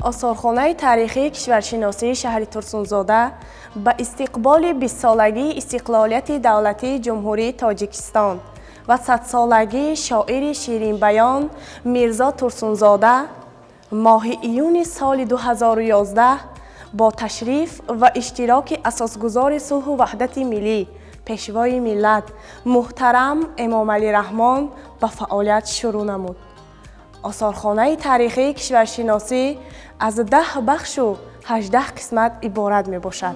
Осорхонаи таърихии кишваршиносии шаҳри Турсунзода ба истиқболи 20-солагии истиқлолияти давлатии Ҷумҳурии Тоҷикистон ва 100-солагии шоири ширинбаён Мирзо Турсунзода моҳи июни соли 2011 бо ташриф ва иштироки асосгузори сулҳу ваҳдати миллӣ, Пешвои миллат муҳтарам Эмомалӣ Раҳмон ба фаъолият шурӯъ намуд. Осорхонаи таърихии кишваршиносӣ аз 10 бахшу 18 қисмат иборат мебошад.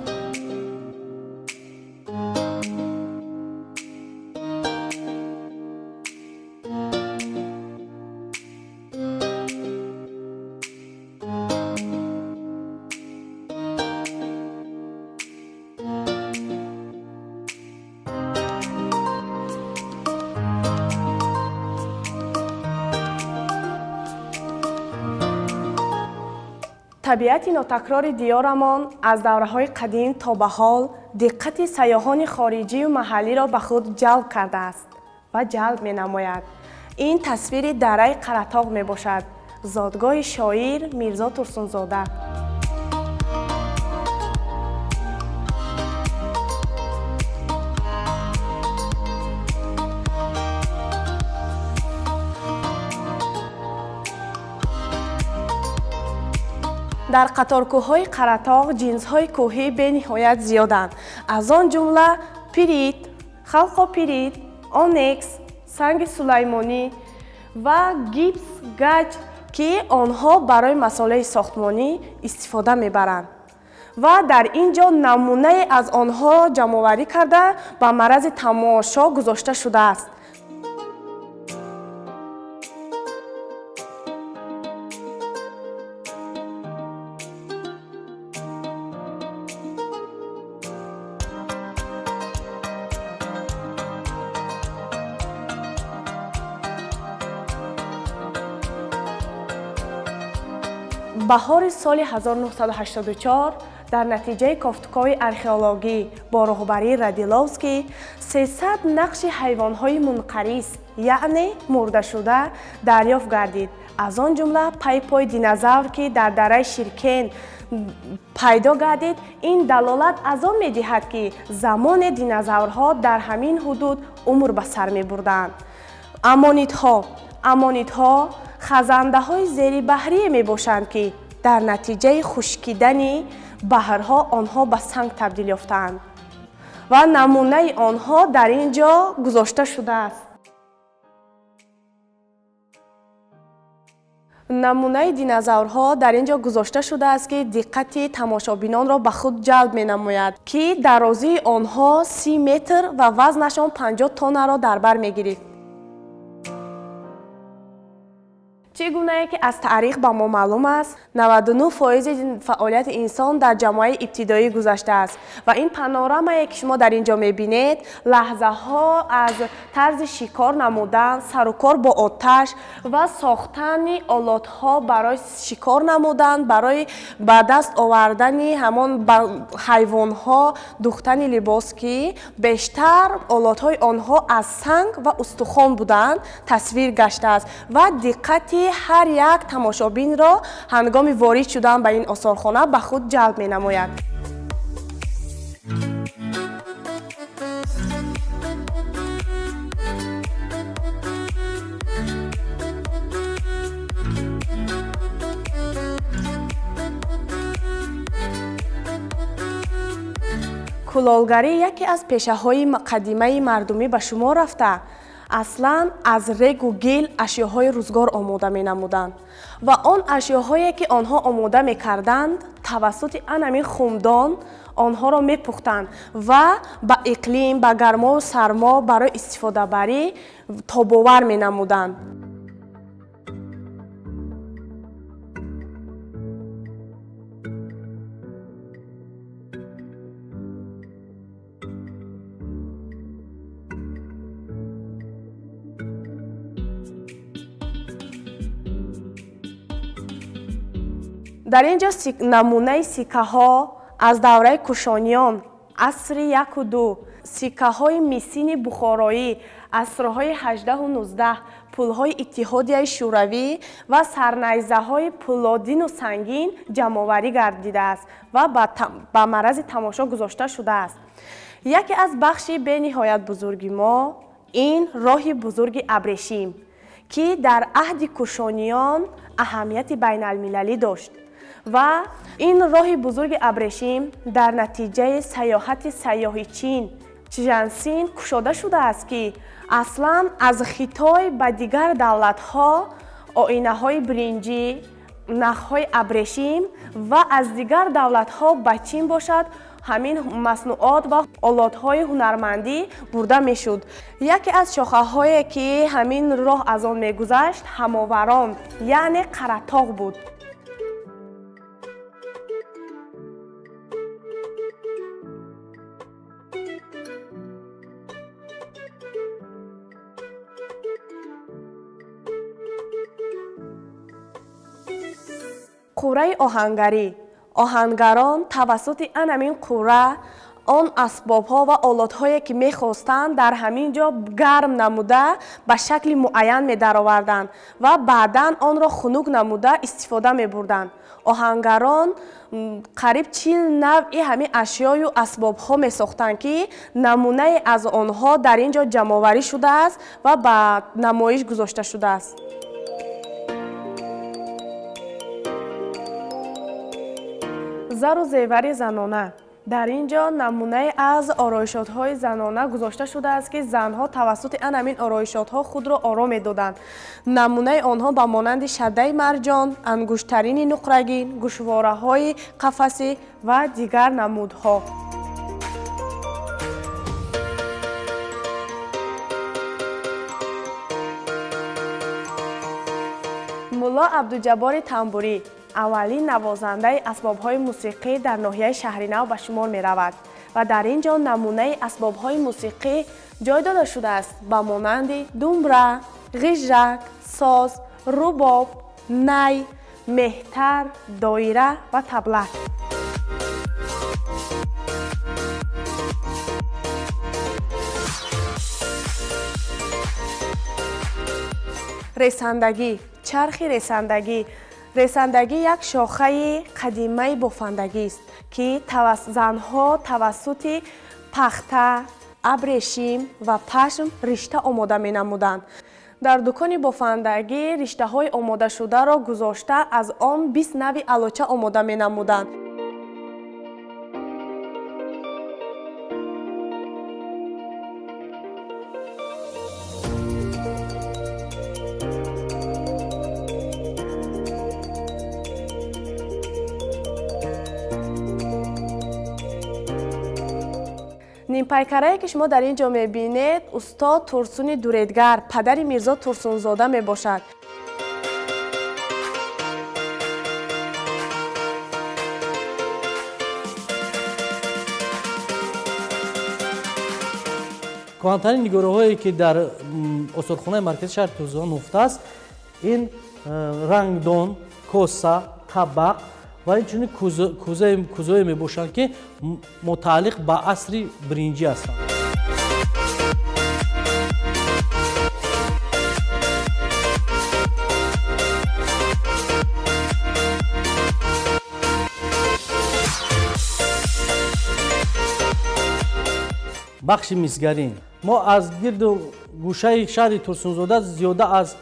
Табиати нотакрори диёрамон аз давраҳои қадим то ба ҳол диққати сайёҳони хориҷию маҳаллиро ба худ ҷалб кардааст ва ҷалб менамояд. Ин тасвири дараи Қаратоғ мебошад, зодгоҳи шоир Мирзо Турсунзода. Дар қаторкӯҳҳои Қаратоғ ҷинсҳои кӯҳӣ бениҳоят зиёданд, аз он ҷумла пирит, халқопирит, оникс, санги сулаймонӣ ва гипс, гаҷ, ки онҳо барои масолеҳи сохтмонӣ истифода мебаранд ва дар ин ҷо намунае аз онҳо ҷамъоварӣ карда ба маррази тамошо гузошта шудааст. Баҳори соли 1984 дар натиҷаи кофтукови археологӣ бо роҳбарии Радиловский 300 нақши ҳайвонҳои мунқарис, яъне мурдашуда, дарёфт гардид, аз он ҷумла пайпои динозавр, ки дар дараи Ширкен пайдо гардид. Ин далолат аз он медиҳад, ки замоне динозаврҳо дар ҳамин ҳудуд умр ба сар мебурданд. Амонитҳо хазандаҳои зерибаҳрие мебошанд, ки дар натиҷаи хушкидани баҳрҳо онҳо ба санг табдил ёфтаанд ва намунаи онҳо дар ин ҷо гузошта шудааст. Намунаи динозаврҳо дар ин ҷо гузошта шудааст, ки диққати тамошобинонро ба худ ҷалб менамояд, ки дарозии онҳо 30 метр ва вазнашон 50 тоннаро дар бар мегирифт. Чӣ гунае ки аз таърих ба мо маълум аст, 99 фоизи фаъолияти инсон дар ҷамъияи ибтидоӣ гузаштааст ва ин панорамае, ки шумо дар ин ҷо мебинед, лаҳзаҳо аз тарзи шикор намудан, сарукор бо оташ ва сохтани олотҳо барои шикор намудан, барои ба даст овардани ҳамон ҳайвонҳо, духтани либос, ки бештар олотҳои онҳо аз санг ва устухон буданд, тасвир гаштааст ва диққати ҳар як тамошобинро ҳангоми ворид шудан ба ин осорхона ба худ ҷалб менамояд. Кулолгарӣ яке аз пешаҳои қадимаи мардумӣ ба шумор рафта, аслан аз регу гил ашёҳои рӯзгор омода менамуданд ва он ашёҳое, ки онҳо омода мекарданд, тавассути анамин хумдон онҳоро мепухтанд ва ба иқлим, ба гармову сармо барои истифодабарӣ тобовар менамуданд. Дар ин ҷо намунаи сиккаҳо аз давраи Кушониён, асри 1-у 2, сиккаҳои мисини бухороӣ, асрҳои 18-у 19, Пулҳои Иттиҳодияи Шӯравӣ ва сарнайзаҳои пӯлодину сангин ҷамъоварӣ гардидааст ва ба маррази тамошо гузошта шудааст. Яке аз бахши бениҳоят бузурги мо ин роҳи бузурги абрешим, ки дар аҳди кушониён аҳамияти байналмилалӣ дошт ва ин роҳи бузурги абрешим дар натиҷаи сайёҳати сайёҳи Чин Чжансин кушода шудааст, ки аслан аз Хитой ба дигар давлатҳо оинаҳои биринҷӣ, нахҳои абрешим ва аз дигар давлатҳо ба Чин бошад ҳамин маснуот ва олотҳои ҳунармандӣ бурда мешуд. Яке аз шохаҳое, ки ҳамин роҳ аз он мегузашт, Ҳамоварон, яъне Қаратоғ буд. Қурраи оҳангарӣ. Оҳангарон тавассути ан ҳамин қурра он асбобҳо ва олотҳое, ки мехостанд, дар ҳамин ҷо гарм намуда ба шакли муайян медароварданд ва баъдан онро хунук намуда истифода мебурданд. Оҳангарон қариб 40 навъи ҳамин ашёю асбобҳо месохтанд, ки намунае аз онҳо дар ин ҷо ҷамъоварӣ шудааст ва ба намоиш гузошта шудааст. Зару зевари занона. Дар ин ҷо намунае аз ороишотҳои занона гузошта шудааст, ки занҳо тавассути ан ҳамин ороишотҳо худро оро медоданд. Намунаи онҳо ба монанди шадаи марҷон, ангуштарини нуқрагин, гӯшвораҳои қафасӣ ва дигар намудҳо. Мулло Абдуҷаббори Тамбурӣ аввалин навозандаи асбобҳои мусиқӣ дар ноҳияи Шаҳринав ба шумор меравад ва дар ин ҷо намунаи асбобҳои мусиқӣ ҷой дода шудааст ба монанди думбра, ғижжак, соз, рубоб, най, меҳтар, доира ва таблак. Ресандагӣ, чархи ресандагӣ. Ресандагӣ як шохаи қадимаи бофандагист, ки занҳо тавассути пахта, абрешим ва пашм ришта омода менамуданд. Дар дукони бофандагӣ риштаҳои омодашударо гузошта аз он 20 нави алоча омода менамуданд. Нимпайкарае, ки шумо дар ин ҷо мебинед, устод Турсуни Дуредгар, падари Мирзо Турсунзода мебошад. Кӯҳантарин нигораҳое, ки дар осорхонаи маркази шаҳри Турсунзода нуфта аст, ин рангдон, коса, табақ ва инчунин кӯзае мебошанд, ки мутааллиқ ба асри биринҷӣ ҳастанд. Бахши мисгарин. Мо аз гирду гӯшаи шаҳри Турсунзода зиёда аз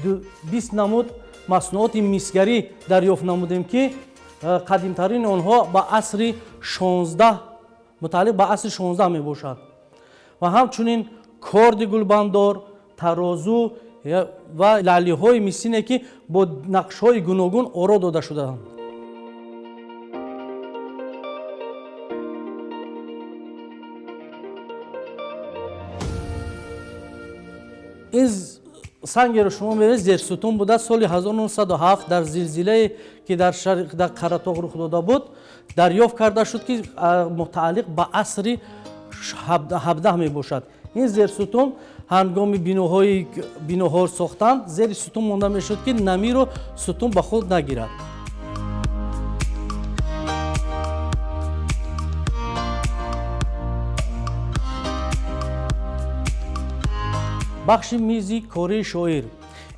20 намуд маснуоти мисгарӣ дарёфт намудем, ки қадимтарини онҳо ба асри 16 мутааллиқ ба асри 16 мебошад ва ҳамчунин корди гулбандор, тарозу ва лаълиҳои мисине, ки бо нақшҳои гуногун оро дода шудаанд. Ин сангеро шумо мебинед, зерсутун буда, соли 1907 дар зилзилае, ки дар Қаратоғ рух дода буд, дарёфт карда шуд, ки мутааллиқ ба асри 17 мебошад. Ин зерсутун ҳангоми биноҳо сохтан зери сутун монда мешуд, ки намиро сутун ба худ нагирад. Бахши мизи кории шоир.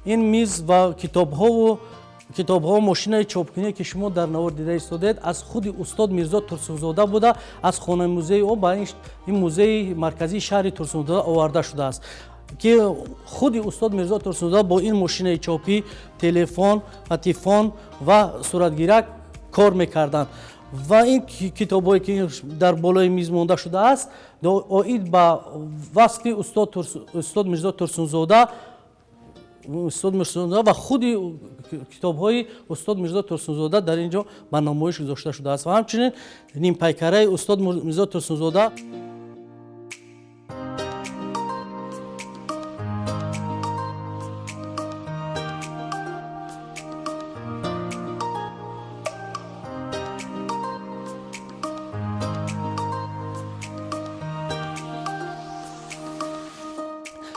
Ин миз ва китобҳо, мошинаи чопкуние, ки шумо дар навор дида истодед, аз худи устод Мирзо Турсунзода буда, аз хонаи музеи ӯ ба ин музеи марказии шаҳри Турсунзода оварда шудааст, ки худи устод Мирзо Турсунзода бо ин мошинаи чопӣ, телефон, патефон ва суратгирак кор мекарданд. Ва ин китобҳое, ки дар болои миз монда шудааст, оид ба васфи устод Мирзо Турсунзода, устод Мирзо ва худи китобҳои устод Мирзо Турсунзода дар ин ҷо ба намоиш гузошта шудааст. Ва ҳамчунин нимпайкараи устод Мирзо Турсунзода.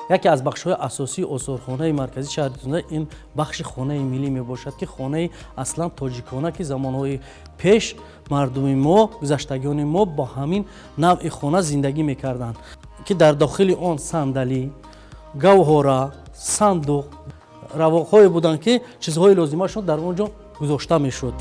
Яке аз бахшҳои асосии осорхонаи марказии шаҳри Турсунзода ин бахши хонаи миллӣ мебошад, ки хонаи аслан тоҷикона, ки замонҳои пеш мардуми мо, гузаштагони мо бо ҳамин навъи хона зиндагӣ мекарданд, ки дар дохили он сандалӣ, гавҳора, сандуқ, равоқҳое буданд, ки чизҳои лозимашон дар он ҷо гузошта мешуд.